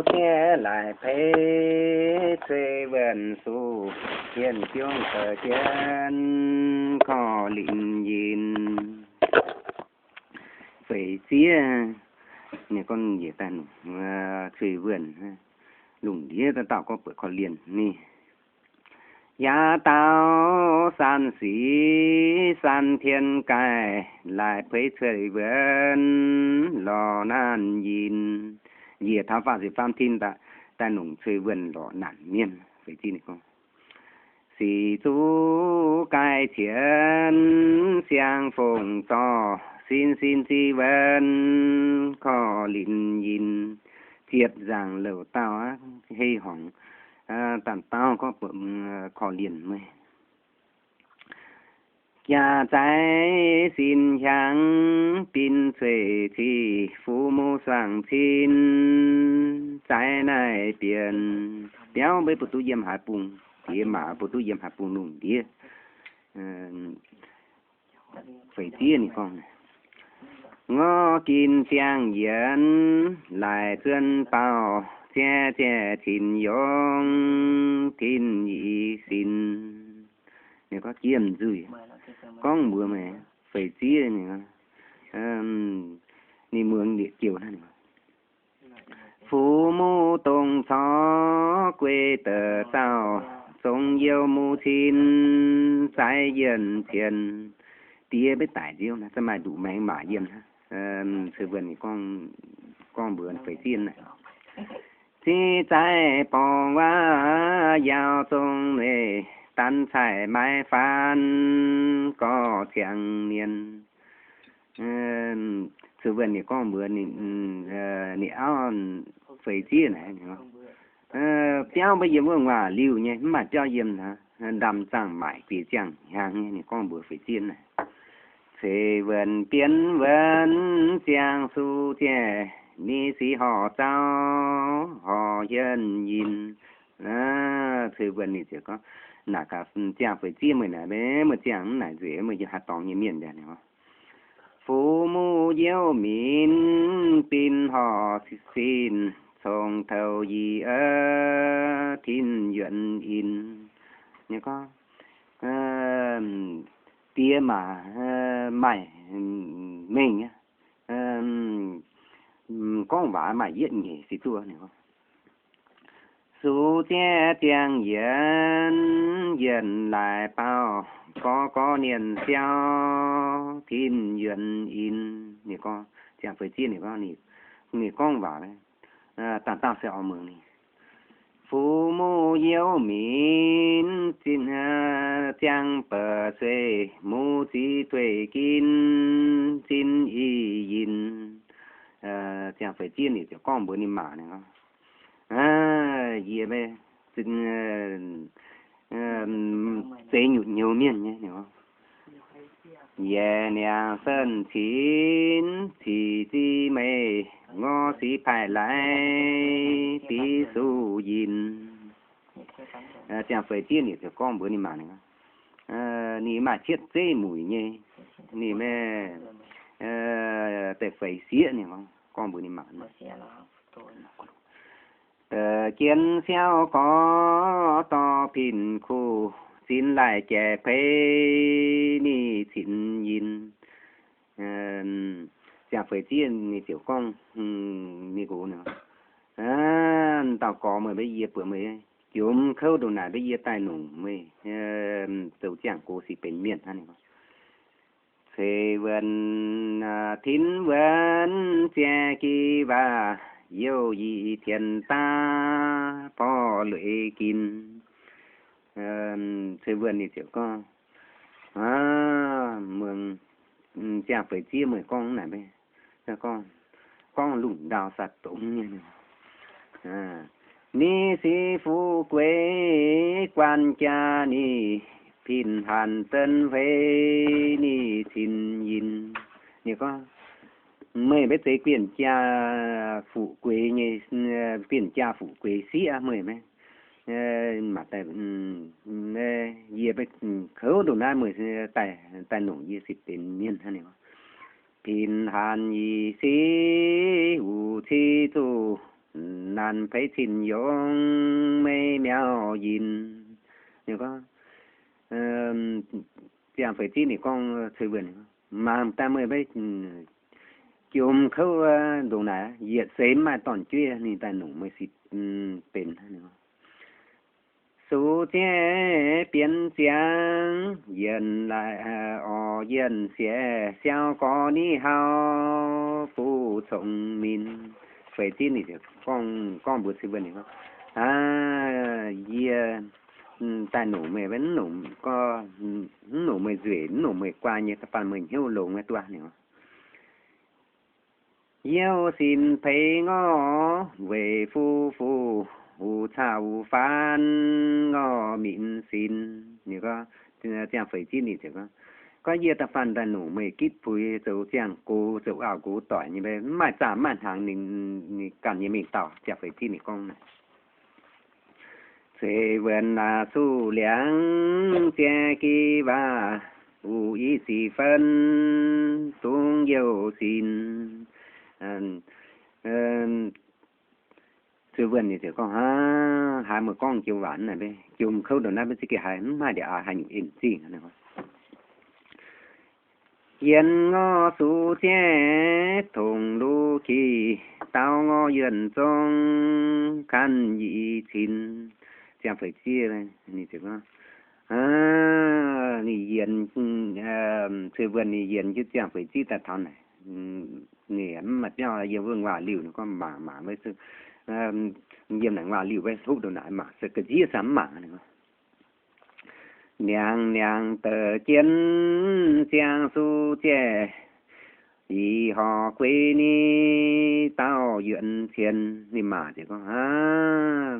Jiex laaix peix cuei wuonh suc, jienh jiouv deix jien korv-lienh yinh. Feix zieqv ninh gorngv njiec daaih cuei wuonh, lungh ndiev dauh dauh gorngv buatc korv-lienh ninh. Yaac dauh san sic san tien gaaih, laaix peix cuei wuonh lorz naanh yinh. Njiec taux faah sic faam tin daaih, daaih longc cuei wuonh lorz naanc mienh. Feix zieqv ninh gorngv, sic zuqc gaih qienx siang fongc zorc, sin sin zic wuonh korv-lienh yinh. Ziepc nzaangc louc dauh aqv, hei horngc, dauh dauh gorngv buatc korv-lienh meih. Jaax zaaix sin hiaangx bin cueiv cic, fu mu suangx cin zaaix naaiv bienh. Biauv mbuo bun duqv yiem haaix bung, diex maac bun duqv yiem haaix bung lungh ndiev. Feix zieqv ninh gorngv, ngorc ginh ziangh yienx laaix zuonx baaux, jiex jiex tin yongz tin yie sin. Ninh gorngv jiem nzuih, gorngv mbuox meih feix zieqv ninh, ninh muangx liepc jiouh naaiv. Fuqv muv dongh corc guei deix zaux, zongx youh muv cin zaaix yienh cien. Diex maiv daic nziouv naaiv, za'gengh maaih nduqc maengx maac yiem naaiv. Cuei wuonh ninh gorngv mbuox feix zieqv naaic, ziqv zaaix borngz waac yaauc zong meih, danx caiv maaiz faanv gorx ziangh mienh. Cuei wuonh ninh gorngv mbuox ninh auv feix zieqv naaic, biauv mbuo yiem wuov nguaaic liuh nyei, mv maaih biauv yiem hnangv. Ndamc zaangh maaic jiex ziangh hnyangx nyei. Ninh gorngv mbuox feix zieqv naaic, cuei wuonh bienv wuonx ziangh su jiex, ninh sic horc zaux horc yienh yinh. Cuei wuonh ninh ziouc gorngv, naaic gaax ziangh feix zieqv meih naaic, meih ziangh mv naaic nzueic, meih yiem haaix dorngx nyei mienh njaah ninh. Fuqv muv youv minc bin horc sin, congx toux yie tin yuonx in. Ninh gorngv, diex maac maaih mengh aqv, gorngv waac maaih yietv nyeic sic zuoqv. Ninh gorngv, su jiex ziangh yienx, yienh laaix baaux, gorx gorx nienh siau tin yuonx in. Ninh gorngv, ziangh feix zieqv ninh gorngv, ninh gorngv waac, dangh dangh se oix muangx ninh. Fuqv muv youv minc, ziangh beic sueih, muv ziqc dueiv gin, zinh i yinh. Ziangh feix zieqv ninh ziouc gorngv mbuox ninh maa ninh gorngv, yie zeiz nyutc nyouz mienh nyei. Yie niangx sen cin, cic zic meih, ngorc sic paaiv laaix biv su yinh. Ziangh feix zieqv ninh ziouc gorngv mbuox ninh maa ninh, ninh maaih cietv zeiv muic nyei, ninh maiv deix feix zieqv ninh gorngv mbuox ninh maa, jienv siauv gorx dorh pin kuh, zin laih jaiv peix ninh cin yinh. Ziangh feix zieqv ninh ziouc gorngv ninh nqox, dauh gorx meih, maiv yie buatc meih jomc kouv ndongc naaic, maiv yie daaih nongc meih zoux ziangh gox sic benx mienh hnangv. Ceix wuonx, tinv wuonx jai gi waac, youh yie tienx daav porv lueiz gin. Ceix wuonx ninh ziouc gorngv, muangx ziangh feix zieqv meih gorngv naaic, gorngv lungh ndau saa dongz nyei. Ninh sic fuqv gueix guanh jaa, ninh pin hanc zunv hueix ninh cin yinh. Ninh gorngv, meih maiv zeiz guanh jaa fuqv gueix nyei, guanh jaa fuqv gueix sieqv meih maiv maaih daaih, yie maiv kouv ndongc naaiv meih daaih nongc yie sic benx mienh hnangv. Ninh pin hanc yie sic wuc civ zuqc naanc peix cin yongc mei miauv yinh. Ninh gorngv, ziangh feix zieqv ninh gorngv, Cui Wuonh, mangc daaih meih jomc kouv ndongc naaic, yietc seix mv maaih dorn-jueiv, ninh daaih nongc meih sipv benx. Sux zieqv bienx ziangx, yienh laaix orv yienh sieqv, siau gorx ni hau buv congx min. Feix zieqv ninh ziouc gorngv, gorngv mbuox Cui Wuonh, ninh gorngv, Aav, yie daaih nongc meih, mv nongc, mv nongc meih nzueic, mv nongc meih guai nyei, da'faanh meih hnyouv longx nyei duqv. Ninh gorngv, Youh sin peix ngorc weic fuqv fuqv, wuc caqv wuc faanv ngorc minc sin. Ninh gorngv, ziangh feix zieqv ninh ziouc gorngv, Gorngv yie da'faanh daaih nongc meih gitv puix zoux ziangh gox, zoux auv-gox doic nyei, mv maaih zaah mv maaih hnaangx, ninh ganh nyei mingh dauh. Ziangh feix zieqv ninh gorngv naaic, Cui Wuonh aac, suv liangx jai gi waac, wuc i sic fen dungx youh sin. Cui Wuonh ninh ziouc gorngv, Aav, haaix meih gorngv joux waac naaic, jomc kouv ndongc naaiv, maiv zeiz gengh haaix, mv maaih ndie-aax haaix nyungc en zingh. Yienh ngorc sux zieqv tongc lu ki, dau ngorc yuonh zong kan yi cin. Ziangh feix zieqv ninh ziouc gorngv, ninh yienh, Cui Wuonh ninh yienh jienv ziangh feix zieqv daaih taux naaic, ninh mv maaih biauv yiem wuov waac-liuh, ninh gorngv mangc mangc, yiem naaic waac-liuh wuov hopv ndongc naaic mangc, se ga'nziev samx mv mangc. Niangx niangx deix jienv ziangh sux zieqv, ih horc gueix ni dauh yuonh cien. Ninh maa ziouc gorngv, Aav,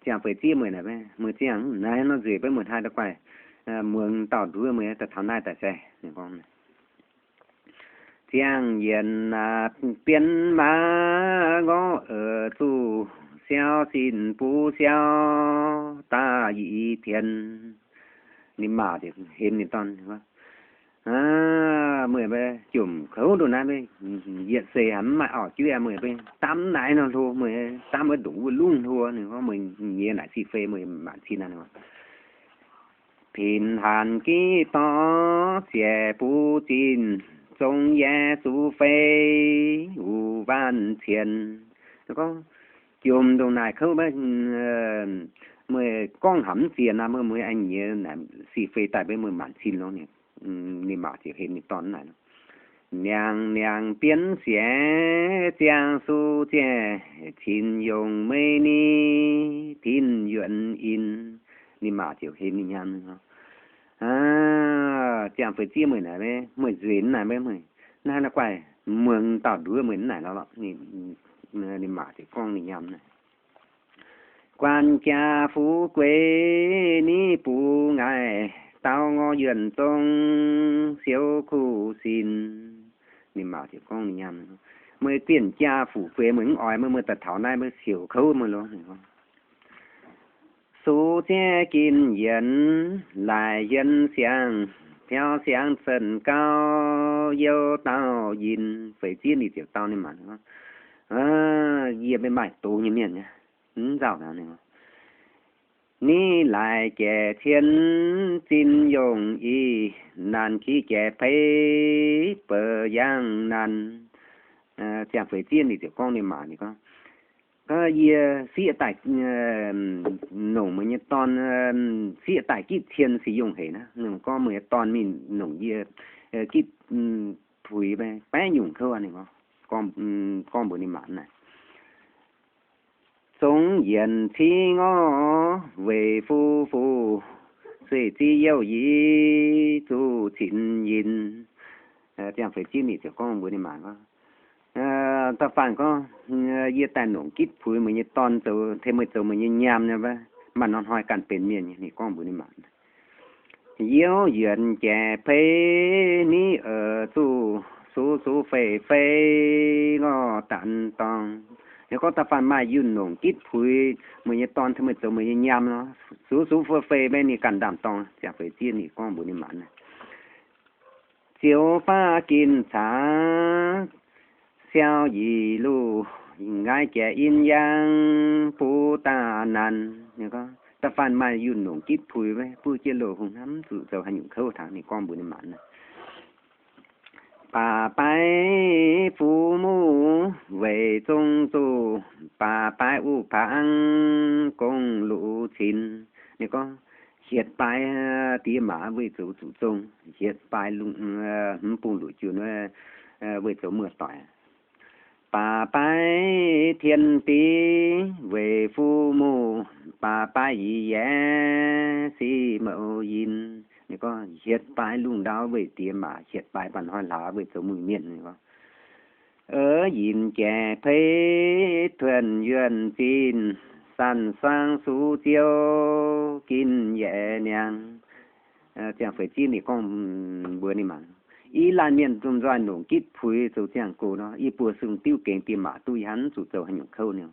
ziangh feix zieqv meih naaic, meih ziangh naaiv nor nzueic beiv meih hnangv da'guaih muangx dauh nduov meih daaih taux naaiv daaih se. Ninh gorngv, Ziangh yienc aac, bienx maaz ngorc eix zuqc siau, zinh buv siau daaih yi tienh. Ninh maa ziouc hemx ninh dorn, Meih jomc kouv ndongc naaiv, yietc seix haiz mv maaih auv-jueiv, meih damv naaiv nor hlo, meih damv wuov ndongc wuov lungv hlo, ninh gorngv meih nyiex naaic sic fei meih maanc cin aqv. Pinx hanc giv dorh ziec buv zinh, zong yae zuqc fei wuov waanc cien. Gorngv jomc ndongc naaic kouv, meih gorngv hanc mv ziex naaiv, meih mueiz aengx nyiex naaic sic fei daaih beiv meih maanc cin longx. Ninh maa ziouc hemx ninh dorn naaic, Niangx niangx bienx siec ziangh sux zieqv, cin yongc mei ni tin yuonx in. Ninh maa ziouc hemx ninh nyaam, Ziangh feix zieqv meih naaic, meih nzueic naaic, meih naaiv naaiv guaih muangx dauh nduov meih naaic lorqc. Ninh maa ziouc gorngv ninh nyaam naaic, Guanh jaa fu'jueiv ni bungx ngaih, dau ngorc yuonh zong siou kuv sin. Ninh maa ziouc gorngv ninh nyaam, Meih guanh jaa fu'jueiv meih mv oix, meih meih daaih taux naaiv meih siouc kouv meih loh. Sux zieqv ginh yienc, laaic yienc siangx, piauv siangx zengc gauh, youh dauh yinh. Feix zieqv ninh ziouc dau ninh maa, Yie maiv maaih doz nyei mienh, mv nzauh. Ni laaic jaic cien, zinh yongc i, naanc ki jaic peix, beuc yangh naanc. Ziangh feix zieqv ninh ziouc gorngv ninh maa, ninh gorngv, Yie sieqv daaih nongc meih nyei dorn, sieqv daaih gitv cien se yungh hec naaiv. Ninh gorngv meih nyei dorn mingh nongc yie gitv puix, baeqv nyungc kouv. Ninh gorngv mbuox ninh maa naaic, Zongx yienc civ ngorc weic fuqv fuqv, sueih ziv youh yie zuqc cin yinh. Ziangh feix zieqv ninh ziouc gorngv mbuox ninh maa gorngv, Da'faanh gorngv yie daaih nongc gitv puix meih nyei dorn zoux, tengx meih zoux meih nyei nyaam, maaih norm hnoi ganh benx mienh nyei. Ninh gorngv mbuox ninh maa, Youh yienc jaic peix ni eix zuqc sux sux fei fei ngorc daanh dorng. Ninh gorngv da'faanh maaih yunh nongc gitv puix meih nyei dorn tengx meih zoux meih nyei nyaam nor, sux sux fei fei maiv ninh ganh ndaam-dorng. Ziangh feix zieqv ninh gorngv mbuox ninh maa naaic, Ziouc baav ginh caax siau yic luh, Nqaai jiex in yangh bun daaih naanc. Da'faanh maaih yunh longc gitv puix, buov jienv loz-hungh hnamv zuqc zoux haaix nyungc kouv taux ninh gorngv mbuox ninh maanc. Baac baaix fuqv muqv weic zong zuqc, baac baaix uv pangx gong luqc cin. Ninh gorngv hietc baaix diex maac weih zoux zuqc zong, hietc baaix lungh hmz bung luqc junh weih zoux muoz-doic. Baac baaix tien diex weic fuqv muqv, baac baaix yie yaex sic mouc yinh. Ninh gorngv hietc baaix lungh ndau weih diex maac, hietc baaix banh hnoi hlaax weih zoux muic-mienh. Ninh gorngv yinh jaic peix tuonx yuonh zinh, sanh suangx suv ziouv ginh yaeqc niangx. Ziangh feix zieqv ninh gorngv mbuox ninh maanc, i laanh mienh domh nzoih longc gitv puix zoux ziangh gox nor, i buo sung diuv gengx diex maac duqv, yie hnamv zuqc zoux haaix nyungc kouv niu.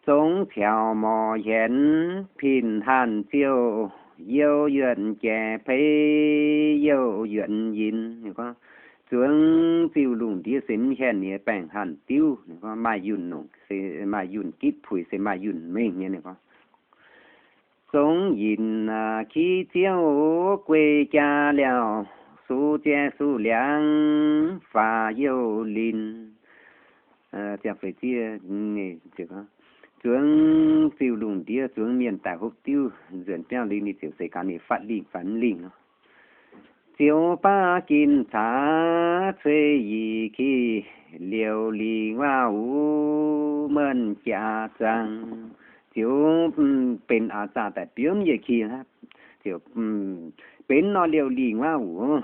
Zongx ciaux morc hienx pin hanh ziouh, youh yuonh jaic peix youh yuonh yinh. Zuangx ziuh lungh ndiev se mv hienx nyei baengh hanh diuv. Maaih yunh longc se maaih yunh gitv puix se maaih yunh mengh nyei. Zongx yinh ki ziouv guei jaa liauh, suv jaiv suv liangx faaux youh linh. Zuangx ziuh lungh ndiev, zuangx mienh daaih hopv diuv nzuonx biauv lingh, ninh ziouc seix gaax ninh fatv lingh fai mv lingh nor. Ziouc baav ginh caax cuei yie ki, liouh lingh waac wuov meih jaa zuangx. Ziouc benx a'zaah daaih biomv yietc ki, ziouc benx nor liouh lingh waac wuov,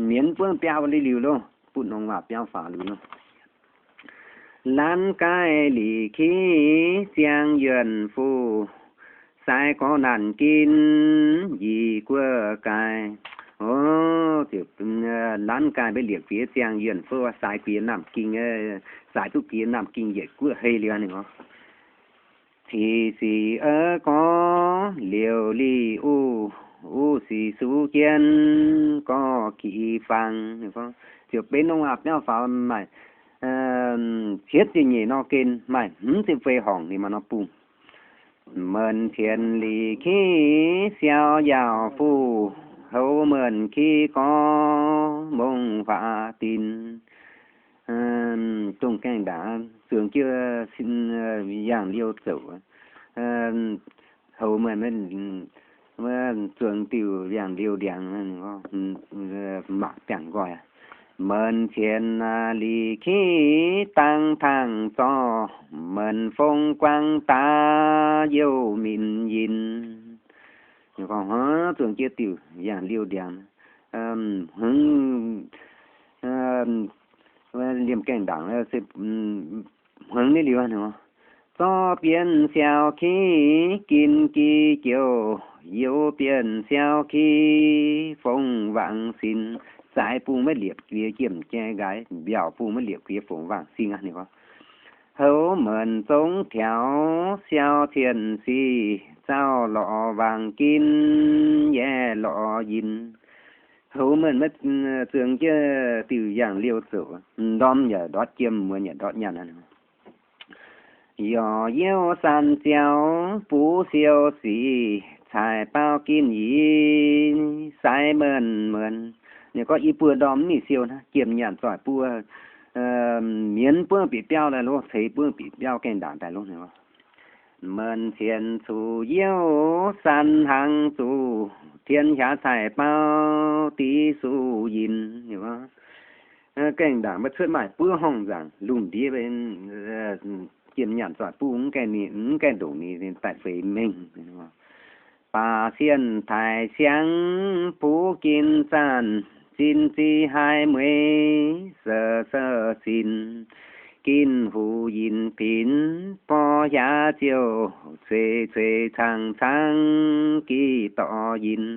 mienz buonv biauv liuz loh, butv norm waac biauv faaux liuz loh. Lanv gaih lic ki ziangh yuonh fuqv, sai gorx naanc ginh yie guoqv gaaih. Lanv gaih maiv liepc guiex ziangh yuonh fuqv, sai guiex naamh ging, sai duqv guiex naamh ging yietc guoqv hei liuz ninh. Cix sic ov gorx liouh lih uv, uv sic suv jienv gorx ki fangx. Ziouc benx norm waac biauv faaux maaih cietv ziepc nyeic nor gen, maaih hmz ziepc feix horngc ninh maaih nor bung. Meih cien lic ki siau yaauc fuqv, houv meih ki gorx mongh huaax dinc. Dongh gaengh ndaangc zuangx jienv yangh liouh zouc, houv meih zuangx diuh yangh liouh ndiangx, maac biangh nqoi. Meih cien lic ki dangh tangh zorc, meih fong guangc daaih youh minc yinh. Zuangx jienv diuh yangh liouh ndiangx, hmz liemh gaengh ndaangc se hmuangx nyei liuz, zorqv bienx siau ki gin gi jouh, youz bienx siau ki fongc wangc sin. Zaaix bung maiv liepc guiex jiem jai nqaaix, mbiaauc bung maiv liepc guiex fongc wangc sin aqv. Houv meih zongx tiaux siau cien sic, zauh lorz wangc gin yaeqv lorz yinh. Houv meih maiv zuangx jienv diuh yangh liouh zouc, ndorm yaac ndortv jiem, muonz yaac ndortv nyaanh. Yorc youh san ziouh buv siou sic, caaix baaux gin yie sai meih meih. Ninh gorngv i buo ndorm mv mingh siou hnangv, jiem nyaanh zoih buov, mienz buov bieqc biauv daaih loh, ceix buov bieqc biauv gaengh ndaangc daaih loh. Meih cien cuqv youh san hnaangx zuqc, tien hiaax caaix baaux div suqv yinh. Gaengh ndaangc maiv cuotv maaih buov horngh nzaangc, lungh ndiev jiem nyaanh zoih buv mv gaengh ndongc ninh daaih feix mengh. Baac sienh taaix siangx buv gin zaanh, zinh zic haiz mueiz se se sin. Gin huv yinh pinx borh hiaax ziouh, cueix cueix caangh caangh giv dorh yinh.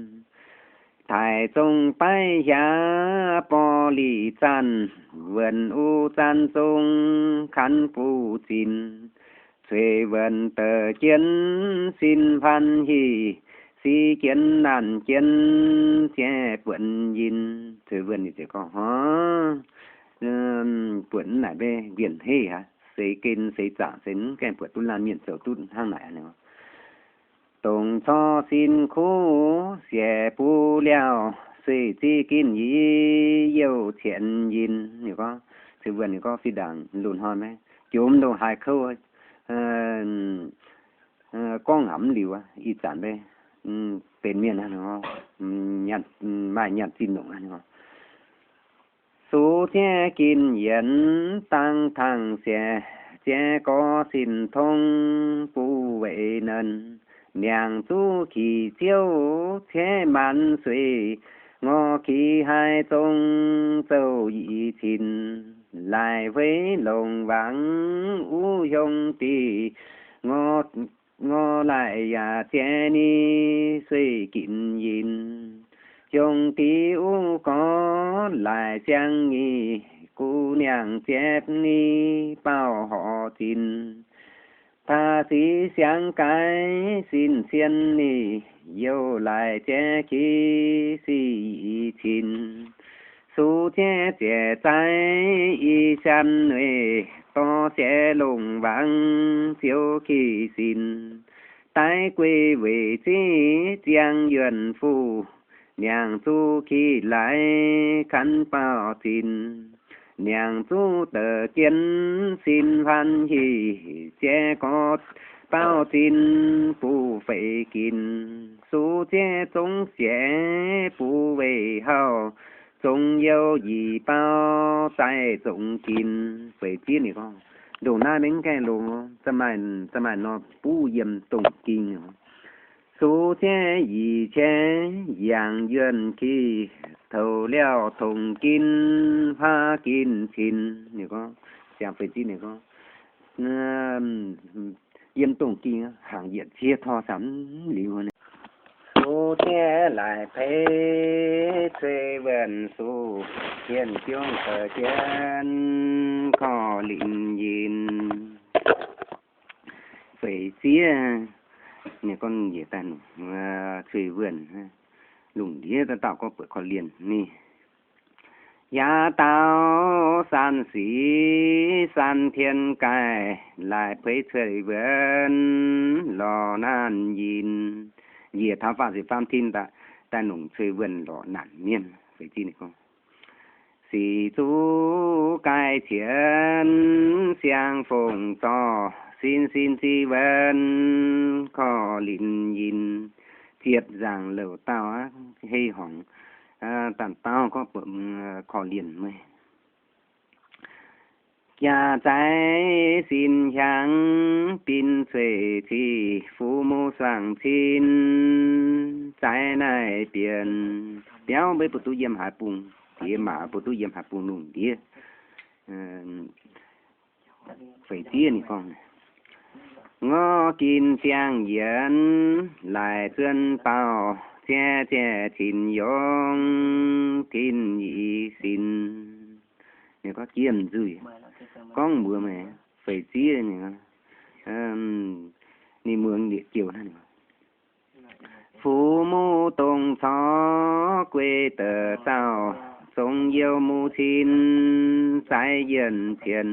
Taaix zong baiv hiaax borh lic zaanh, wuonc u zaanh zong kanv buv zinh. Cueix wuonc deix jienv sin hpan hieh, si jienv naanc jienv jai buonc yinh. Cueix wuonc ninh ziouc gorngv, Hov, buonc naaic maiv wienh heiv aqv. seix gen seix zaangc se mv gaengh buatc duqv laanh mienh zoux duqv hnangv naaic. Dongh corc sin kuv siec buv liaauh, sueih ziqv gin yie youh cienx yinh. Ninh gorngv, Cui Wuonh ninh gorngv fih ndaangc loz-hnoi maiv jomc ndongc haaix kouv, gorngv hnamv liuz, ih zanc maiv benx mienh, maaih nyaanh zinh longc. Suv jieqv gin yienx dangh tangh siec, jieqv gorx sin tong buv weic nenv. Niangc zuqv kix ziouv cieqv maanz sueih, ngorc kix haih zong zouv yic cin. Laaix hueiv longc wangc uv hiong diqc, ngorc laaix yaac jiex ni sueih ginc yinh. Hiong diqc uv gorx laaix siang nyic, guv niangh ziepc ni baauh horc zinh. Taav sic siang gaix sin cien ni, youh laaix jiex kix sic yic cin. Suv jieqv ziec zaix i sian weic, dorh siec longc wangc ziouv kix sin. Daiv guei weic ziqv ziangh yuonh fuqv, niangc zuqc kix laaix kan baauh zinh. Niangc zuqc deix jienv sin huan hic, jiex gorx baauh zinh buv feix ginc. Suv jieqv zongx siec buv weic hauh, zongx youh yie baauh zaaix zongx ginc. Feix zieqv ninh gorngv, ndongc naaiv maiv gaengh longx, za'gengh maaih nor buv yiem dongh ging. Suv jieqv yie qiex yangh yuonh kix, toux liauh tongx gin huaav gin cin. Ninh gorngv, ziangh feix zieqv ninh gorngv, yiem dongh ging hangc yietc zieqv tor camv liuz. Suv jieqv laaix peix Cui Wuonh suv, hmien jiouv deix jienv korv-lienh yinh. Feix zieqv ninh gorngv njiec daaih nungc Cui Wuonh, lungh ndiev dauh dauh gorngv buatc korv-lienh ni. Yaac dauh San Sic San Tien Gaaih laaix peix Cui Wuonh lorz naanc yinh. Njiec taux faah sic faam tin daaih, daaih nungc Cui Wuonh lorz naanc mienh. Feix zieqv ninh gorngv, sic zuqc gaih qienx siang fongc zorc, sin sin ziqc wuonh korv-lienh yinh. Ziepc nzaangc louc dauh aqv, hei horngc, da'dauh gorngv buatc korv-lienh meih. Jaax zaaix sin hiaangx bin cueiv ciqv, fu mu suangx cin zaaix naaiv bienh. Biauv mbuo mv baac duqv yiem haaix bung, diex maac mbuo duqv yiem haaix bung lungh ndiev. Feix zieqv ninh gorngv, ngorc gin ziangh yienx laaix zuonx baauh, jiex jiex cin yongz tin yic sin. Ninh gorngv jiex nzuih, gorngv mbuox meih, feix zieqv ninh, ninh muangx liepc jiouh naaiv. Fu mu dongh corc guei deix zaux, zongx youh mu cin zaaix yienh cien.